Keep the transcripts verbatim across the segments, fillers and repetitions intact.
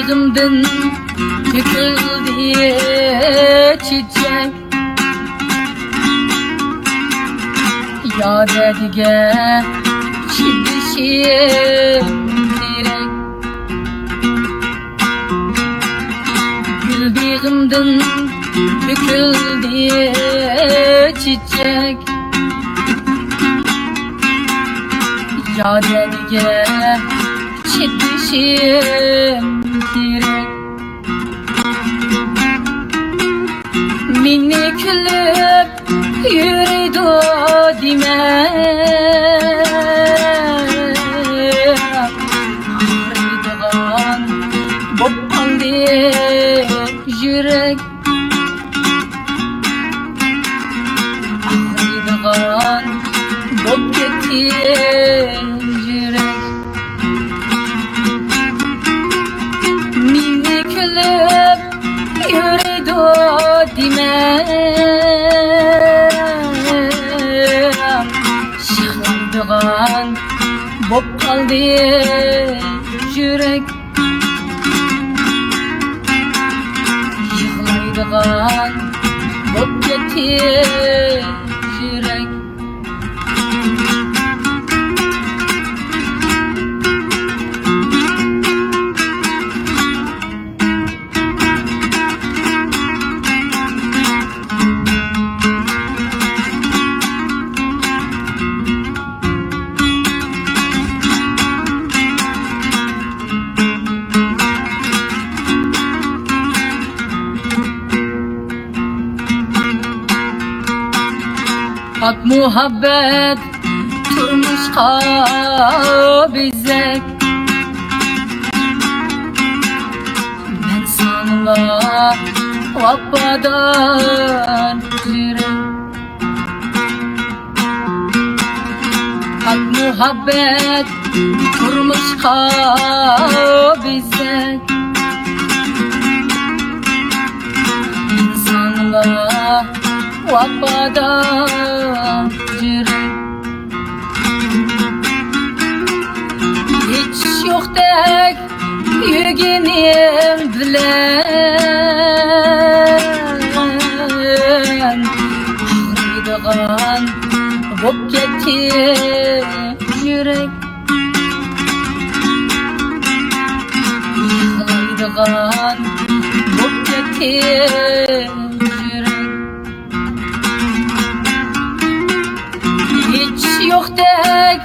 بېغىمدىن تۆكۈلدى چېچەك، يا دەردىگە چىدىشىم كېرەك. گۈل بېغىمدىن تۆكۈلدى چېچەك، يا دەردىگە چىدىشىم كېرەك. مېنى كۈلۈپ يۈرىدۇ دېمە، ئاغرىيدىغان بوپ قالدى يۈرەك. ئاغرىيدىغان بوپ كەتتى يۈرەك. مېنى كۈلۈپ يۈرىدۇ دېمە، يىغلايدىغان بوپ قالدى يۈرەك. يىغلايدىغان بوپ كەتتى يۈرەك. پاك مۇھەببەت تۇرمۇشقا بېزەك، مەن ساڭىلا ۋاپادار يۈرەك. پاك مۇھەببەت تۇرمۇشقا بېزەك، ئىنسانغا ۋاپادار يۈرەك. ھېچ يوقتەك يۈرگىنىم بىلەن، ئاغرىيدىغان بوپ كەتتى يۈرەك. يىغلايدىغان بوپ كەتتى يۈرەك. ھېچ يوقتەك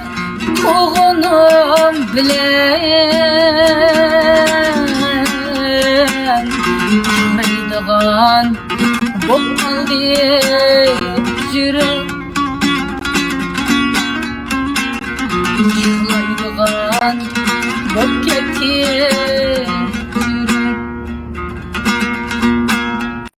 تۇغقىنىم بىلەن، ئاغرىيدىغان بوپ قالدى يۈرەك. يىغلايدىغان بوپ كەتتى